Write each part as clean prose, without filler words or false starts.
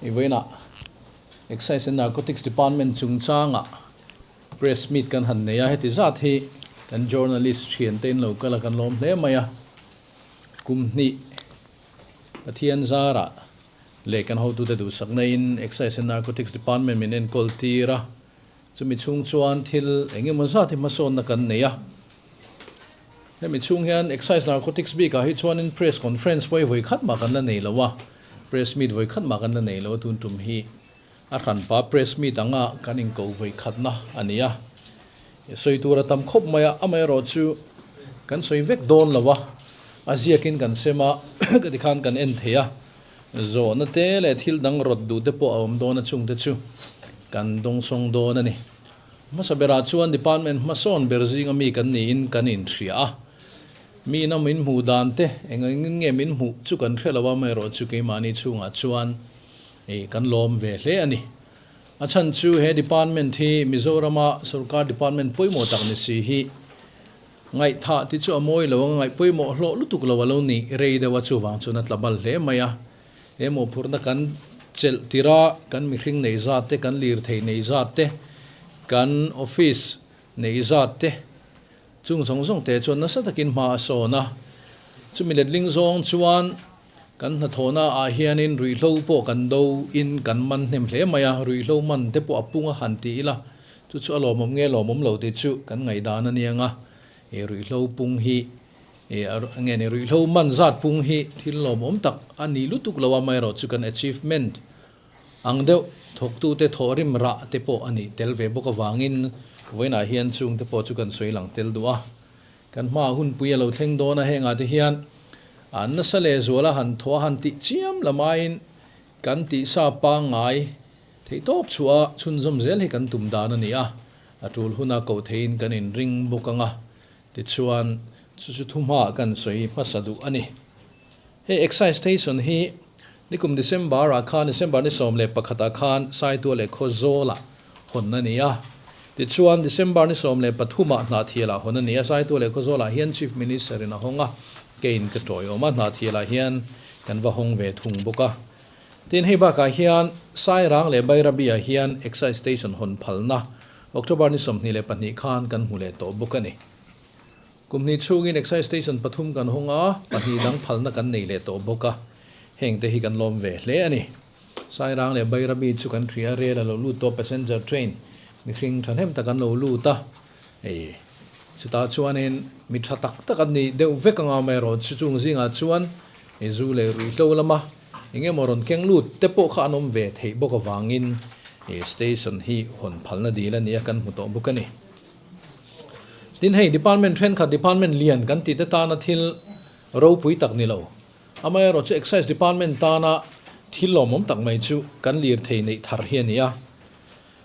I vawiinah Excise and Narcotics Department chungchangah press meet kan han nei a, heti zat hi kan journalist thiante in lo kal a kan lawm hle mai a. Kum hnih Pathian zarah leh kan hotute duhsakna in Excise and Narcotics Department min enkawl tir a, chumi chhung chuan thil eng emaw zat hi hmasawnna kan nei a. Hemi chhung hian Excise Narcotics bikah hi chuanin Press Conference pawh hi vawi khat mah kan la nei lo a, Press Meet vawi khat mah kan la nei lo a, tun tum hi a hranpa Press Meet anga kan inko vawi khatna a ni a. Sawi tur a tam khawp mai a, amaherawhchu kan sawi vek dawn lo a, a ziakin kan sem a, ka ti khan kan en thei a, zawhna te leh thil dang rawt duh te pawh a awm dawn a chungte chu kan dawngsawng dawn a ni. Hmasa berah chuan department hmasawn ber zinga mi kan niin kan inhria a, mi ina min hmuh dan te eng engin nge min hmuh chu kan hre lo a, amaherawhchu keimahni chhungah chuan kan lawm ve hle a ni. A chhan chu he department hi Mizorama sorkar department pawimawh tak ni si hi ngaihthah ti chu a mawi lo anga ngaih pawimawh hlawh lutuk lo a lo ni rei deuh a, chuvang chuan a tla bal hle mai a. He mawhphurhna kan chelh tirh a, kan mihring nei zat te, kan lirthei nei zat te, kan office nei zat te chung zawng zawng te chuan nasa takin hma a sawn a. Chumi letling zawng chuan kan hnathawhna ah hianin ruihhlo pawh kan do in kan man hnem hle mai a, ruihhlo man te pawh a pung a han ti ila, chu chu a lawmawm nge lawmawm lo tih chu kan ngaihdan a nia nga, he ruihhlo pung hi E a nge ni ruihhlo man zat pung hi thil lawmawm tak a ni lutuk lo a, amaherawhchu kan achievement ang deuh thawktute thawhrim rah te pawh a nih tel ve bawk avangin vawiinah hian chungte pawh chu kan sawi lang tel duh a. Kan hmaah hunpui a lo thleng dawn a, hengah te hian an nasa leh zuala han thaw a han tih chiam lamaiin kan tihsa pangngai theihtawp chhuah a chhunzawm zel hi kan tum dan a ni a, a tul huna koh theihin kan inring bawk ang a. Tichuan, chu chu thuhma kan sawi hmasa duh a ni. Hei Excise Station hi nikum December ah khan, December ni 11 ah khan Saitual leh Khawzawl ah hawn a ni a. Tichuan, December ni 13 ah Hnahthial ah hawn a ni a. Saitual leh Khawzawl ah hian Chief Minister in a hawng a, keiin ka tawiawm a, Hnahthial ah hian kan va hawng ve thung bawk a. Tin, hei bakah hian Sairang leh Bairabi ah hian Excise Station hawn phalna October ni 22 khan kan hmu leh tawh bawk a ni. Kum hnih chhungin Excise Station pathum kan hawng a, pahnih dang phalna kan nei leh tawh bawk a, hengte hi kan lawm ve hle a ni. Sairang leh Bairabi chu kan hria, rel a lo lut tawh, passenger train mihring thahnem tak an lo lut a, hei chutah chuanin mi tha tak tak an nih deuh vek anga amaherawhchu chung zingah chuan zu leh ruihhlo lama Eng emaw rawn keng lut te pawh kha an awm ve theih bawk avangin he station hi hawn phalna dil a ni a, kan hmu tawh bawk a ni. Tin hei department thenkhat department lian kan tih te tana thil ropui tak ni lo, amaherawh chu excise department tana thil lawmawm tak mai chu kan lirthei neih thar hi a ni a.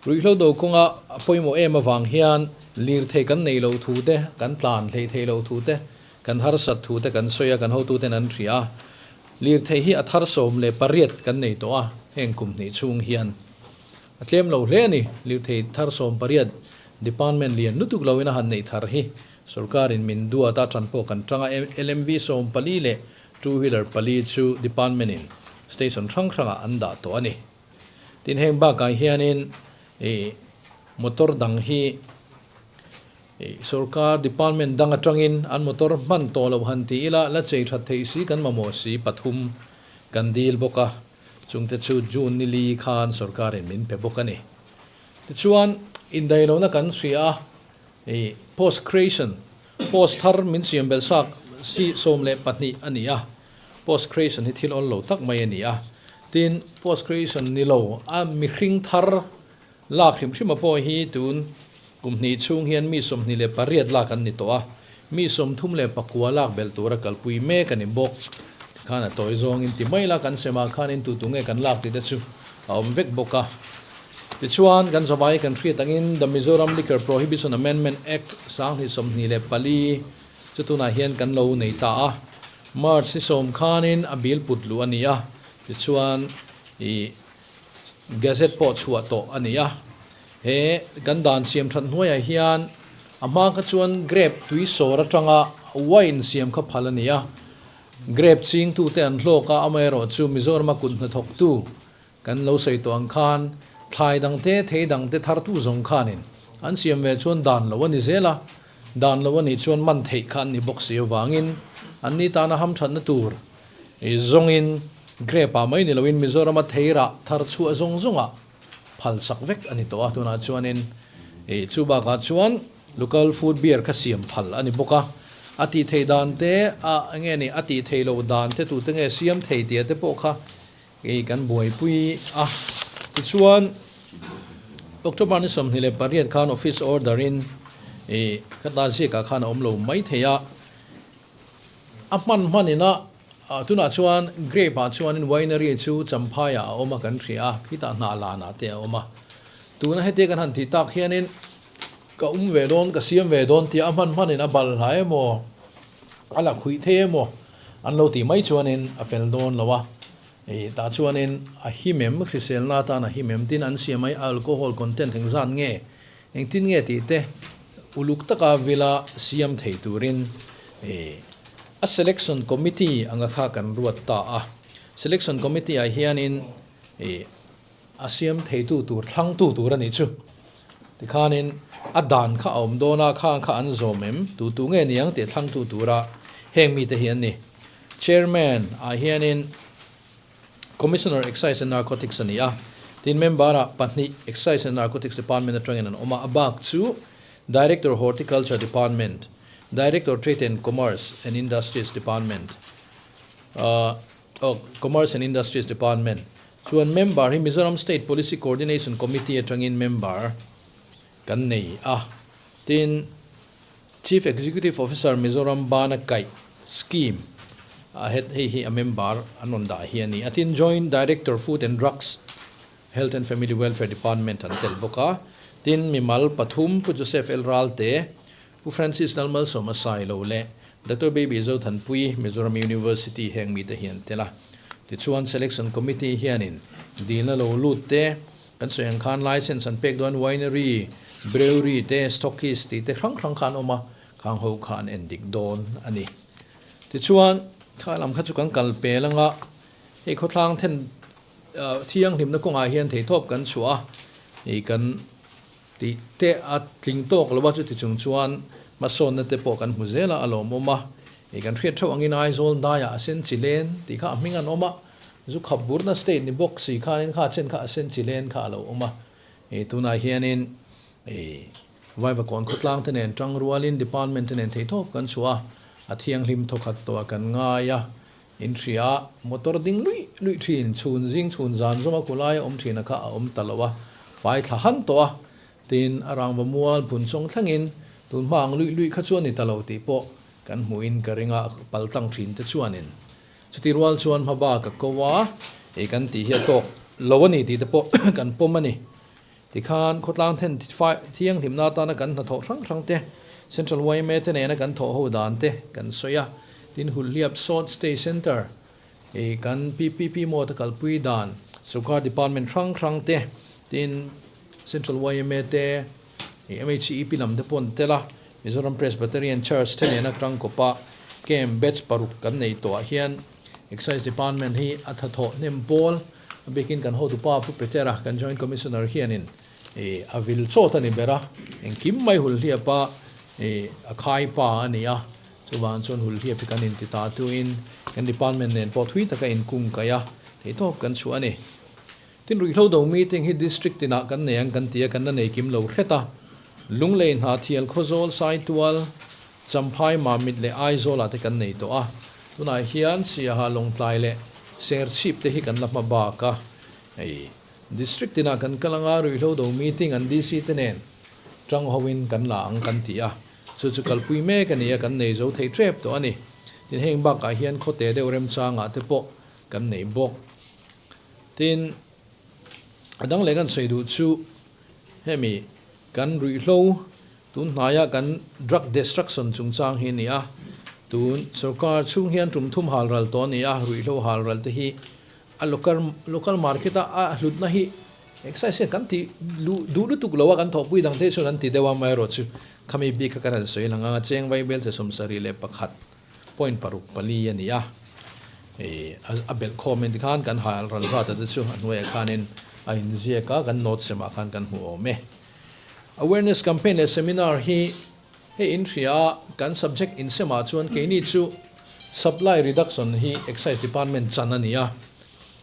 Ruihhlo do kawnga a pawimawh em avang hian lirthei kan neih loh thu te, kan tlan hleih theih loh thu te, kan harsat thu te kan sawi a, kan hotuten an hria a. Lirthei hi a thar 18 kan nei tawh a, heng kum hnih chhung hian a tlem lo hle a ni. Lirthei thar 18 department lian lutuk loin a han neih thar hi sorkarin min duat a, tan pawh kan tang a. LMV 14 leh two wheeler pali chu department in station hrang hrangah an dah tawh a ni. Tin heng bakah hianin ih motor dang hi ih sorkar department dang atangin an motor hman tawh loh han ti ila la chei that theih si kan mamawh si pathum kan dil bawk a, chungte chu June ni li khan sorkarin min pe bawk a ni. Tichuan indaihlohna kan hria a, ih post creation post thar min siam belh sak si 12 a ni a. Post creation hi thil awl lo tak mai a ni a, tin post creation ni lo a mihring thar lak hrim hrim a pawh hi tun kum hnih chhung hian mi 28 lak an ni tawh a, mi 39 lak belh tura kalpui mek a ni bawk. Tikhan a tawi zawngin ti mai la kan semah khanin tu tu nge kan lak tih te chu a awm vek bawk a. Tichuan kan zavai kan hriat angin The Mizoram Liquor Prohibition Amendment Act 2024 Chu tunah hian kan lo nei ta a, March ni sawm khanin a bill put luh a ni a, tichuan ih gazette pawh chhuah tawh a ni a. He kan dan siam that hnuaiah hian a hma kha chuan grape tui sawr atanga wine siam kha phal a ni a, grape chingtute an hlawk a, amaherawhchu Mizorama kut hnathawktu. Kan lo sawi tawh ang khan thlai dangte, thei dangte thartu zawng khanin an siam ve chuan dan lo a ni zel a, dan lo a nih chuan man theih kha an ni bawk si avangin anni tana hamthatna tur zawngin grape ah mai ni loin Mizorama thei rah thar chhuah zawng zawngah phal sak vek a ni tawh a, tunah chuanin chu bakah chuan local food beer kha siam phal a ni bawk a, a tih theih dan te a enge ni a tih theih loh dan te tute nge siam thei tih te pawh kha Hei kan buaipui a, tichuan October ni 28 khan office order in ih khata ziakah khan a awm lo mai thei a, a hman hman ina tunah chuan grape ah chuanin winery chu Champhai ah a awm a kan hria a, khitah hnah lanah te a awm a, tuna hetia kan han tih tak hianin ka um ve dawn ka siam ve dawn tia a hman hman in a bal hlai emaw a la khuih thei emaw an lo tih mai chuanin a fel dawn lo a, ih tah chuanin a himem hriselna atan a himem tin an siam mai alcohol content engzat nge engtin nge tih te uluk taka vila siam thei turin ih a selection committee anga kha kan ruat ta a, selection committee ah hianin ih. A siam theitu tur thlangtu tur a nih chu. Tikhanin a dan kha a awm dawn a, khang kha an zawm em? Tu tu nge niang tih thlangtu tura heng mite hi an ni. Chairman ah hianin Commissioner Excise and Narcotics a ni a, tin member ah pahnih Excise and Narcotics Department atangin an awm a, a bak chu Director Horticulture Department, Director Trade and Commerce and Industries Department, Commerce and Industries Department, Chuan member hi Mizoram State Policy Coordination Committee atangin member kan nei a. Tin, Chief Executive Officer Mizoram Bana Kaih Scheme a het hei hi a member an rawn dah hi a ni a. Tin, Joint Director Food and Drugs, Health and Family Welfare Department an tel bawk a. Tin, mimal pathum Pu Joseph L. Ralte, Pu Francis Lalmalsawma Sailo leh Doctor Baby Zothanpui, Mizoram University heng mite hi an tel a. Tichuan Selection Committee hianin dilna lo lut te, kan sawi ang khan licence an pek dawn winery, brewery te, stockist tih te hrang hrang kha an awm a, khang ho kha an en dik dawn a ni. Tichuan kha lam kha chu kan kal pel anga hei khawthlang then thianghlimna kawngah hian theihtawp kan chhuah a, hei kan Tih te a tling tawk lo a, chuti chung chuan hmasawnna te pawh kan hmu zel a, a lawmawm a. Ih kan hriat theuh angin Aizawl daiah a sen chi len tih kha a hming an awm a, zu khap burna state ni bawk si khanin kha chen kha a sen chi len kha a lo awm a. Ih tunah hianin ih Vaivakawn khawtlang te nen tang rualin department te nen theihtawp kan chhuah a, a thianghlim thawkhat tawh a kan ngai a. In hria, motor ding luih luih thin, chhun zing chhun zan zawma khulai a awm thin a kha a awm ta lo a, fai thla han tawh a, tin a rangva mual phun chawng thlengin tun hma ang luih luih kha chuan ni ta lo tih pawh kan hmuhin ka ring a, pal tlang thin te chuanin chuti rual chuan hma bak a ko a, ei kan tih hi a tawk lo a ni tih te pawh kan pawm a ni. Tikhan khawtlang then thianghlimna atana kan hnathawh hrang hrang te, Central yma te nena kan thawh ho dan te kan sawi a. Tin, Hulhliap Short Stay Centre i kan PPP mode a kalpui dan, Sorkar Department hrang hrang te, tin Central yma te, MHEP lam te pawh an tel a. Mizoram Presbyterian Church te nena tangkawpa camp batch paruk kan nei tawhah hian Excise Department hi a thathawh hnem pawl. A bikin kan hotupa Pu Petera kan Joint Commissioner hianin ih a vil chawt a ni ber a, engkim mai Hulhliapa ih a khai pa a ni a, chuvang chuan Hulhliap hi kan inti ta tuin kan department nen pawh thui taka inkung kaih a, theihtawp kan chhuah a ni. Tin ruihhlo do meeting hi district tinah kan nei ang kan ti a, kan la nei kim lo hret a, Lunglei Hnahthial Khawzawl Saitual Champhai Mamit leh Aizawl ah te kan nei tawh a, tunah hian Siaha Lawngtlai leh Serchhip te hi kan la hma bak a, hei District tinah kan kal anga ruihhlo do meeting an DC te nen tang ho in kan la ang kan ti a, chu chu kalpui mek a ni a, kan nei zo thei tep tawh a ni. Tin heng bakah hian khawte deuh remchangah te pawh kan nei bawk. Tin a dang leh kan sawi duh chu hemi kan ruihhlo Tun hnaia kan drug destruction chungchang hi a ni a, tun sorkar chhung hian tum thum hal ral tawh a ni a, ruihhlo hal ral te hi a local local market a a hlutna hi excise hian kan ti luh duh lutuk lo a, kan thawhpui dang te chuan an ti deuh a, amaherawhchu khami bik kha kan han sawi lang ang a, cheng vaibel che 71.64 a ni a. Ih a belh khawm in tikhan kan hal ral zat a te chu a hnuaiah khanin a inziak a, kan note semah khan kan hmu awm e. Awareness campaign leh seminar hi hei inhria a, kan subject insemah chuan keini chu supply reduction hi excise department chan a ni a,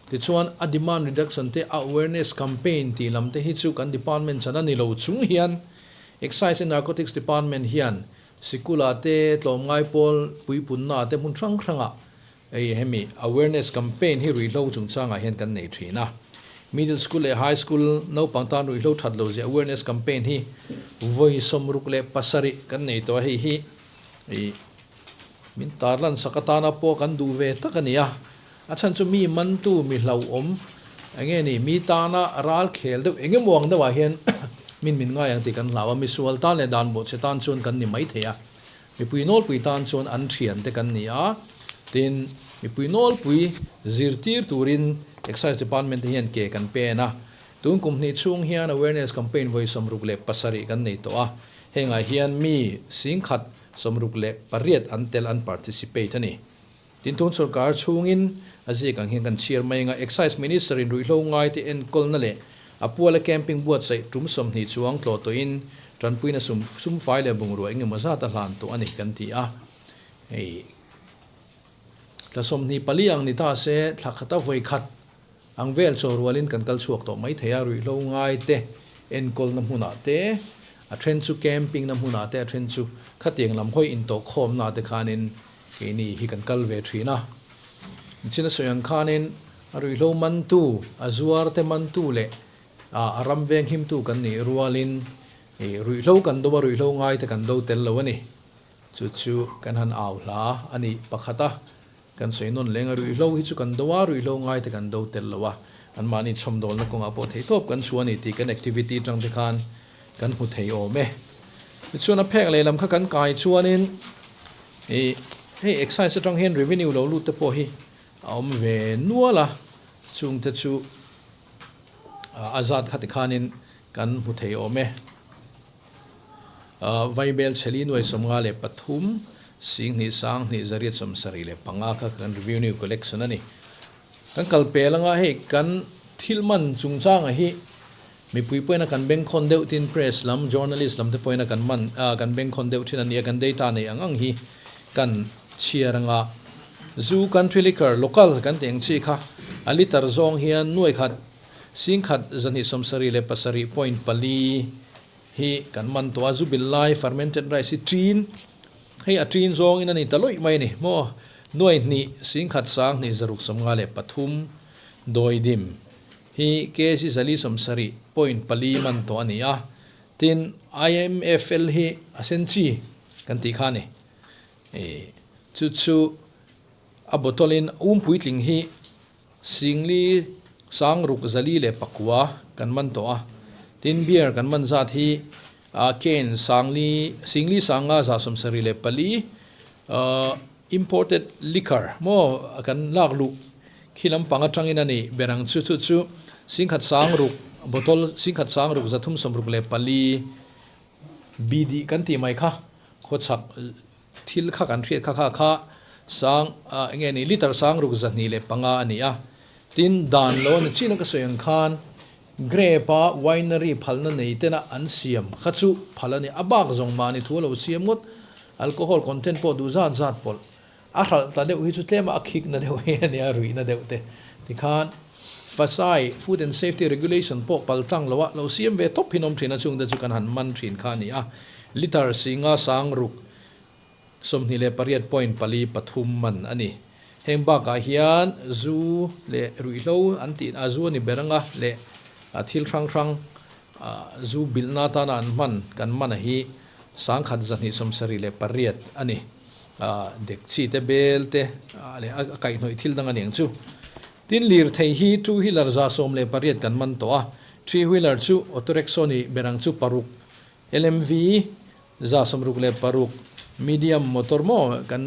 tichuan a demand reduction te a awareness campaign tih lam te hi chu kan department chan a ni lo chung hian excise and narcotics department hian Sikula te, tlawmngai pawl puipunna te hmun hrang hrangah hei hemi awareness campaign hi ruihhlo chungchangah hian kan nei thin a. Middle school leh high school naupang tan ruihhlo that lo zia awareness campaign hi vawi 67 kan nei tawh a, hei hi ih min tarlan sak atana pawh kan duh ve tak a ni a. A chhan chu mi mantu, mi hlauhawm, eng nge ni, mi tana ral khel deuh eng emaw ang deuhah hian min min ngai ang tih kan hlau a, misual tan leh dan bawhchhe tan chuan kan ni mai thei a, mipui nawlpui tan chuan an thiante kan ni a, tin, mipui nawlpui zirtir turin Excise Department te hian ke kan pen a, tun kum hnih chhung hian awareness campaign vawi 67 kan nei tawh a, hengah hian mi 1068 an tel an participate a ni. Tin, tun sorkar chhungin a ziak ang hian kan chhiar mai anga Excise Minister in ruihhlo ngaite enkawlna leh a puala camping buatsaih tum 20 chuang tlawh tawhin tanpuina sum sumfai leh bungrua engemaw zat a hlan tawh a ni kan ti a. Hei thla 24 ang ni ta se thla khata vawi khat ang vel chaw rualin kan kal chhuak tawh mai thei a, ruihhlo ngaite enkawlna hmunah te, a then chu camping na hmunah te, a then chu khatiang lam hawi intawhkhawmna te khanin Keini hi kan kal ve thin a, nichina sawi ang khanin a ruihhlo mantu, a zuar te mantu leh a ram veng himtu kan nih rualin ruihhlo kan do a, ruihhlo ngai te kan do tel lo a ni. Chu chu kan han au hla a ni pakhat a, kan sawi nawn leng a, ruihhlo hi chu kan do a, ruihhlo ngai te kan do tel lo a, anmahni chhawmdawlna kawngah pawh theihtawp kan chhuah a ni tih kan activity atang te khan kan hmu thei awm e. Tichuan a phek lehlam kha kan kai chuanin Ih, hei excise atang hian revenue lo lut te pawh hi a awm ve nual a, chung te chu a zat kha tikhanin kan hmu thei awm e. Vaibel chheli nuai 53, 10 2 875 kha kan revenue collection a ni. Kan kal pel anga hei kan thil man chungchanga hi Mipui pawhin a kan bengkhawn deuh tin press lam, journalist lam te pawhin a kan man kan bengkhawn deuh thin a nia, kan data nei ang ang hi kan chhiar anga zu country liquor local kan tih ang chi kha a liter zawng hian nuai khat 10 277.4 hi kan man tawh a, zu bil lai fermented rice hi ṭin hei a ṭin zawngin a ni ta lawih mai a ni maw nuai hnih 10 1 653 dawidim Hi kg 470.4 man tawh a ni a, tin IMFL hi a sen chi kan tih kha a ni. Chu chu a bottle in um puitling hi singli sang ruk 409 kan man tawh a, tin beer kan man zat hi can sangli singli sanga 174 imported liquor maw kan lak luh Khi lampang atangin a ni ber ang chu chu chu 10,000 sang ruk bottle 10,000 sang ruk 364 BD kan tih mai kha khawchhak thil kha kan hriat kha kha kha sang eng nge ni liter sang ruk 205 a ni a tin dan lo a ni chin a ka sawi ang khan grape a winery phalna nei tena an siam kha chu phal a ni a bak zawng mahni thu a lo siam ngawt alcohol content pawh duh zat zat pawlh A hralh ta deuh hi chu tlema a khik na deuh hi a nia, ruih na deuh te. Tikhan Fasai, Food and Safety Regulation, pawh pal tlang lo a, lo siam ve tawp hin awm thin a, chungte chu kan han man thin kha a ni a. Litre 5 sang ruk 28.43 man a ni. Heng bakah hian zu leh ruihhlo an tih a zu a ni ber anga leh thil hrang hrang zu bilhna atana an hman kan man a hi 1278 a ni. Dek chi te bel te leh a kaihhnawih thil dang a ni ang chu. Tin lirthei hi two wheeler 118 kan man tawh a, three wheeler chu auto rickshaw ni ber ang chu paruk, LMV 66 medium motor maw kan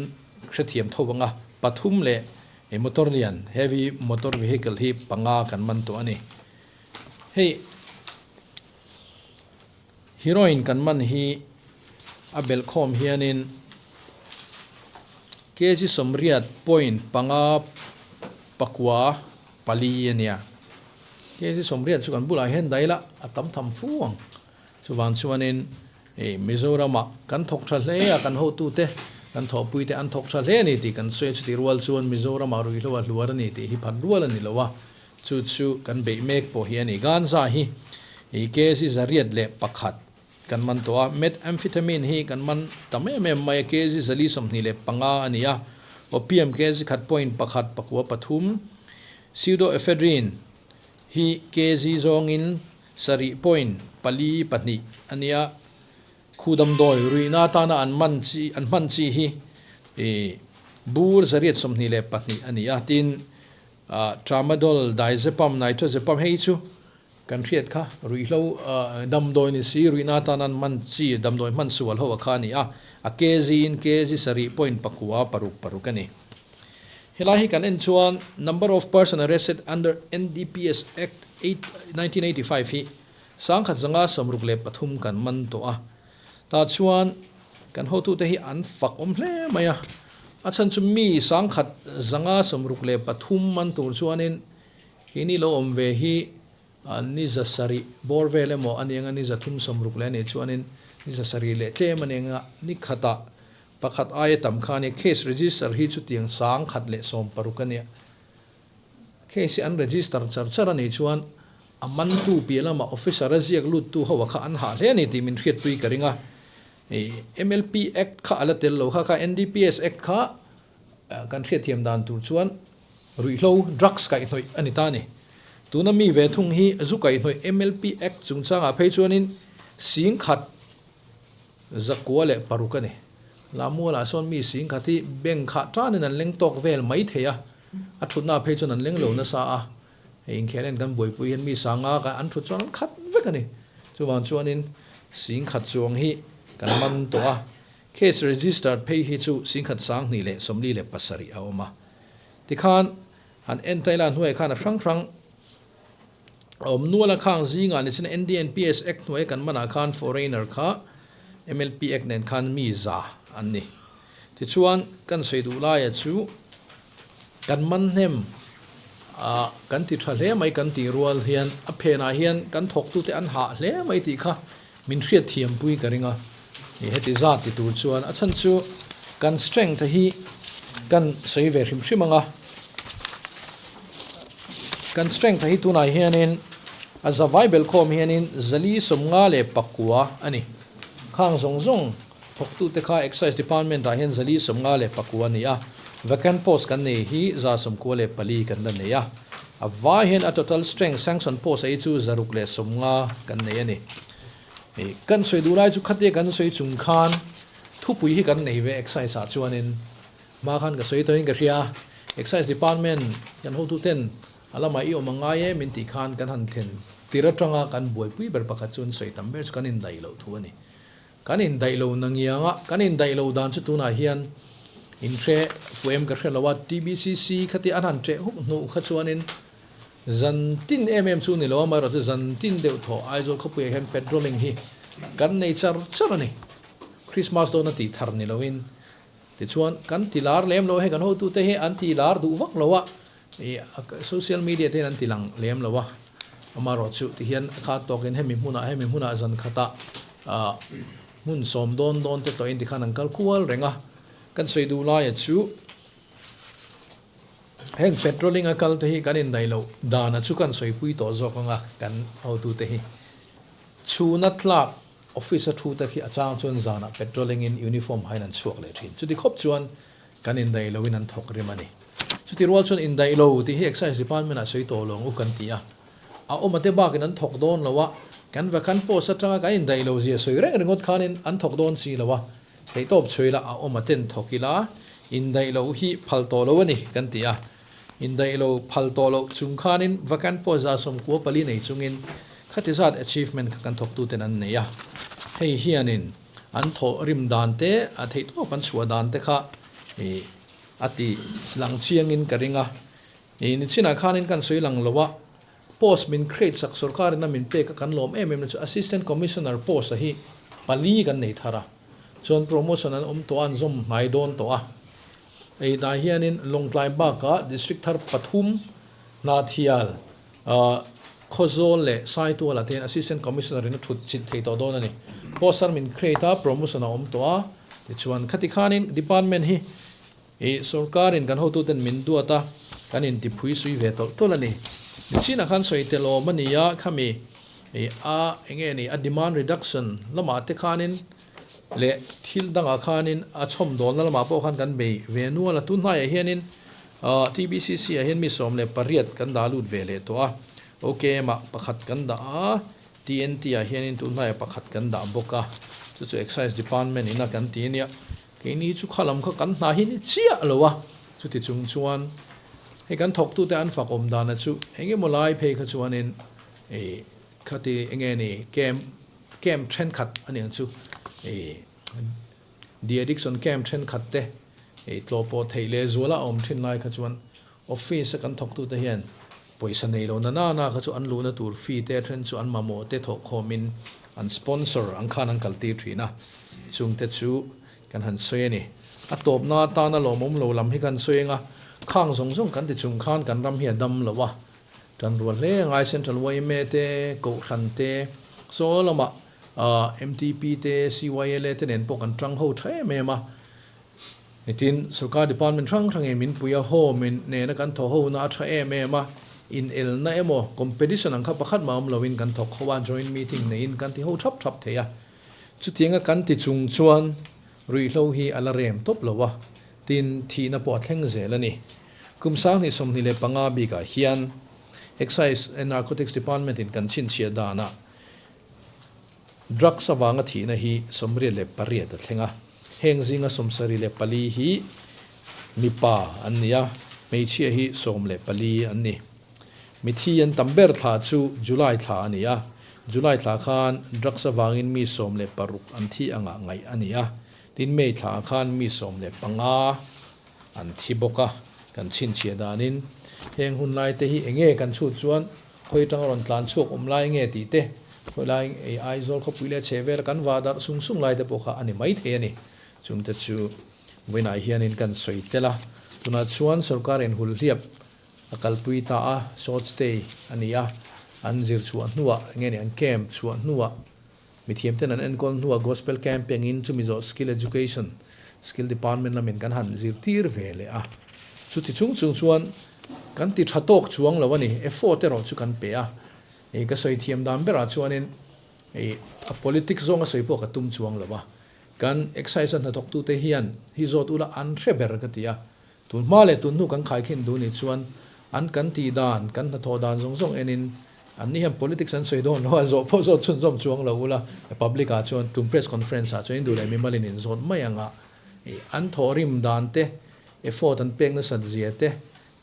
hrethiam tho ang a, pathum leh motor lian heavy motor vehicle hi panga kan man tawh a ni. Hei. Heroin kan man hi a belhkhawm hianin kg 80.5. pakua pali a nia. Kg 80 chu kan bulah hian daih ila a tam tham fu ang. Chuvang chuanin ih Mizoramah kan thawk tha hle a, kan hotute, kan thawhpuite an thawk tha hle a ni tih kan sawi a, chutih rual chuan Mizoramah ruihhlo a hluar a ni tih hi phat rual a ni lo a, chu chu kan beih mek pawh hi a ni. Ganja hi ih kg 101 kan man tawh a, methamphetamine hi kan man tam em em mai a, kg 425 a ni a, opium kg 1.1 pakua pathum, pseudoephedrine hi kg zawngin sarih point pali pahnih a nia, khu damdawi ruihna atana an man chi an hman chi hi ih bur 822 a ni a, tin ah tramadol, diazepam, nitrazepam hei chu kan hriat kha ruihhlo damdawi ni si ruihna atana an hman chi damdawi hman sual ho a kha a ni a, a kg in kg sarih point pakua paruk paruk a ni. Helai hi kan en chuan number of person arrested under NDPS Act 1985 hi 1163 kan man tawh a. Tah chuan kan hotute hi an fak awm hle mai a. A chhan chu mi 1163 man tur chuanin keini lo awm ve hi ni 700 bawr vel emaw a ni anga ni 360 leh a nih chuanin ni 700 leh tlem a ni anga ni khatah Pakhat aia tam kha a nia, case register hi chutiang 1016 a nia. Case hi an register char char a nih chuan a mantu piah lamah officer a ziak luttu ho a kha an hah hle a ni tih min hriatpui ka ring a. MLP Act kha a la tel lo kha kha NDPS Act kha kan hriatthiam dan tur chuan ruihhlo, drugs, kaihhnawih a ni ta a ni. Tuna mi ve thung hi zu kaihhnawih MLP Act chungchangah phei chuanin 10,000 106 a ni. Lamualah sawn mi 10,000 hi bank khah tanin an leng tawk vel mai thei a, a thutna phei chuan an leng lo nasa a, hei inkhel en kan buaipui hian mi sanga kan an thut chuan an khat vek a ni. Chuvang chuanin 10,000 chuang hi kan man tawh a, case registered phei hi chu 10,247 a awm a. Tikhan han en ta ila hnuaiah khan a hrang hrang A awm nual a khang zingah ni chin NDNPS Act hnuai kan manah khan foreigner kha MLP Act nen khan mi za an ni. Tichuan kan sawi duh laia chu kan man hnem a kan ti tha hle mai kan tih rual hian a phenah hian kan thawktute an hah hle mai tih kha min hriat thiampui ka ring a. Ni heti zat ti tur chuan a chhan chu kan strength hi kan sawi ve hrim hrim ang a, kan strength hi tunah hianin a zavai belhkhawm hianin 459 a ni. Khang zawng zawng thawktute kha Excise Department ah hian 459 a ni a, vacant post kan nei hi 94 kan la nei a, a vai hian a total strength sanction post a hi chu 650 kan nei a ni. Ih kan sawi duh lai chu khatia kan sawi chung khan thupui hi kan nei ve excise ah chuanin hma khan ka sawi tawhin ka hria a, excise department kan hotu ten a lamah i awm a ngai e min tih khan kan han thlen tir atanga kan buaipui ber pakhat chu an sawi tam ber chu kan indaih loh thu a ni. Kan indaih lo na ngiang a, kan indaih lo dan chu tunah hian inhre fuh em ka hre lo a, TBCC khatia an han ṭeh huk hnuh kha chuanin Zan tin em em chu ni lo, amaherawhchu zan tin deuh thaw Aizawl khawpuiah hian patrolling hi kan nei char char a ni. Christmas dawn a tih thar ni loin tichuan kan ti lar lem lo a, hei kan hotute hi an ti lar duh vak lo a, ih social media te hian an ti lang lem lo a, amaherawhchu tihian a khat tawkin hemi hmunah hemi hmunah zan khatah ah hmun sawm dawn dawn te tlawhin tikhan an kal kual reng a, kan sawi duh laia chu. Heng patrolling a kal te hi kan indaih loh dana chu kan sawipui tawh zawk anga kan hotute hi chhuna tlak office a thu te khi a chang chuan zanah patrolling in uniform hain an chhuak leh thin. Chuti khawp chuan kan indaih loin an thawk rim a ni. Chuti rual chuan indaih lo tih hi Excise Department ah sawi tawh lo ang u kan ti a. A awm ate bakin an thawk dawn lo a, kan vacant post atanga kan indaih lo zia sawi reng ringawt khanin an thawk dawn si lo a. Theihtawp chhui la a awm a ten thawk ila, indaih loh hi phal tawh lo a ni kan ti a. Indaih lo phal tawh loh chung khanin vacant post 94 nei chungin khati zat achievement kha kan thawktuten an nei a. Hei hianin an thawh rim dan te, a theihtawp an chhuah dan te kha ih a ti lang chiangin ka ring a. Ih nichinah khanin kan sawi lang lo a, Post min create sak sorkar in a min pek a kan lawm em em na chu Assistant Commissioner post a hi pali kan nei thar a, chuan promotion an awm tawh a an zawm hnai dawn tawh a. Hei tah hianin Lawngtlai bakah District thar pathum Hnathial, Khawzawl leh Saitualah te hian Assistant Commissioner in a thut chilh thei tawh dawn a ni. Post thar min create a, promotion a awm tawh a, tichuan khati khanin Department hi ih sorkarin kan hotuten min duat a, kan intiphui sui ve tawlh tawlh a ni. Nichinah khan sawi tel awm a ni a, khami ih a enge ni a demand reduction lamah te khanin leh thil dangah khanin a chhawmdawlna lamah pawh khan kan bei ve nual a, tun hnaiah hianin TBCC ah hian mi 18 kan dah lut ve leh tawh a, OKM ah pakhat kan dah a, TNT ah hianin tun hnaiah pakhat kan dah bawk a, chu chu Excise Department ina kan ti a nia, keini chu kha lam kha kan hna hi ni chiah lo a, chuti chung chuan hei kan thawktute an fak awm dana chu eng emaw lai phei kha chuanin ih khati enge ni camp camp thenkhat a niang chu ih De addiction camp thenkhat te ei tlawh pawh theih leh zuala a awm thin lai kha chuan office a kan thawktute hian pawisa nei lo na na na kha chu an luhna tur fee te then chu an mamawh te thawh khawmin an sponsor ang khan an kaltir thin a, chungte chu kan han sawi a ni. A tawpna atana lawmawm lo lam hi kan sawi eng a, khang zawng zawng kan ti chung khan kan ram hi a dam lo a, tanrual hle ngai Central yma te, Kohhran te, saw lamah MTP te, CYLA te nen pawh kan tang ho tha em em a. Nitin sorkar department hrang hrangin min pui a, home in nena kan thawh ho na a tha em em a. Inelna emaw competition ang kha pakhat mah awm loin kan thawk ho a, joint meeting neiin kan ti ho thap thap thei a. Chutianga kan ti chung chuan ruihhlo hi a la rem tawp lo a, tin thihna pawh a thleng zel a ni. Kum 2025 bikah hian Excise and Narcotics Department in kan chhinchhiah danah Drugs avanga thihna hi 88 a thleng a, heng zinga 74 hi mipa an ni a, hmeichhia hi 14 an ni. Mithi an tam ber thla chu July thla a ni a, July thla khan drugs avangin mi 16 an thi angah ngaih a ni a, tin May thlaah khan mi 15 an thi bawk a, kan chhinchhiah danin heng hun lai te hi enge kan chhut chuan khawi atanga rawn tlan chhuak awm lai nge tih te, khawi lai ei Aizawl khawpui leh chhe vela kan vah darh sung sung lai te pawh kha a ni mai thei a ni. Chungte chu vawiinah hianin kan sawi tel a, tunah chuan sorkar in hulhliap a kalpui ta a, short stay a ni a, an zir chhuah hnuah nge ni an camp chhuah hnuah Mithiamten an enkawl hnuah Gospel Camping-in chumi zawh Skill Education, Skill Department lamin kan han zirtir ve leh a. Chuti chung chung chuan kan ti tha tawk chuang lo a ni. Effort erawh chu kan pe a. Ih ka sawi thiam dan berah chuanin ih a politics zawnga sawi pawh ka tum chuang lo a. Kan excise a hnathawktute hian hi zawt ula an hre ber ka ti a. Tun hma leh tun hnu kan khaikhin duh nih chuan an kan tih dan, kan hnathawh dan zawng zawng enin an ni hian politics an sawi dawn lo a, zawh pawh zawt chhunzawm chuang lo ula, public ah chuan tum press conference ah chuan in duh leh mimalin in zawt mai ang a, an thawhrim dan te, effort an pek nasat zia te,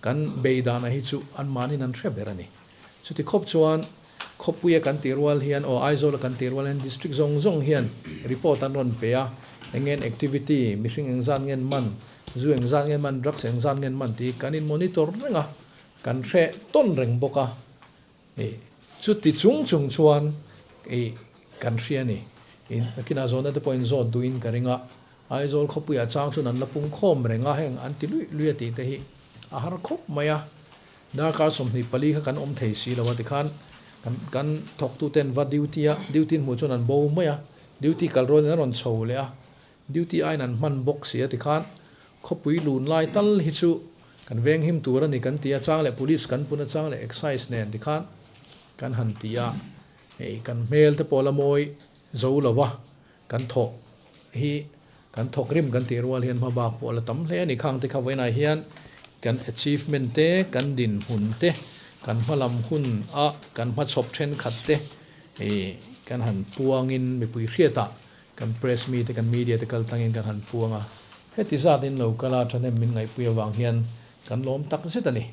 kan bei dan ah hi chu anmahniin an hre ber a ni. Chuti khawp chuan Khawpuia kan tih rual hian aw Aizawla kan tih rual hian district zawng zawng hian report an rawn pe a, eng ngen activity, mihring engzat ngen man, zu engzat ngen man, drugs engzat ngen man tih kan in monitor reng a, kan hre tawn reng bawk a, ih chuti chung chung chuan ih kan hria a ni. Ih nakinah zawhna te pawh in zawt duhin ka ring a, Aizawl khawpuiah chang chuan an la pung khawm reng a, heng an ti luih luih a tih te hi a har khawp mai a. Darkar 24 kha kan awm thei si lo a tikhan kan kan thawktuten va duty a, duty hmuh chuan an bo mai a, duty kal rualin an rawn chho leh a, duty aiin an hman bawk si a tikhan khawpui lun lai tal hi chu kan venghim tur a ni kan ti a, chang leh police kan pun a, chang leh excise nen tikhan kan han ti a, hei kan hmel te pawh la mawi zo lo va, kan thawk hi kan thawk rim kan tih rual hian hmabak pawh a la tam hle a ni. Khang te kha vawiinah hian kan achievement te, kan dinhmun te, kan hmalam hun a kan hmachhawp thenkhat te ih kan han puangin mipui hriatah kan press mite, kan media te kal tlangin kan han puang a. Heti zat in lo kal a thahnem min ngaihpui avang hian kan lawm tak zet a ni.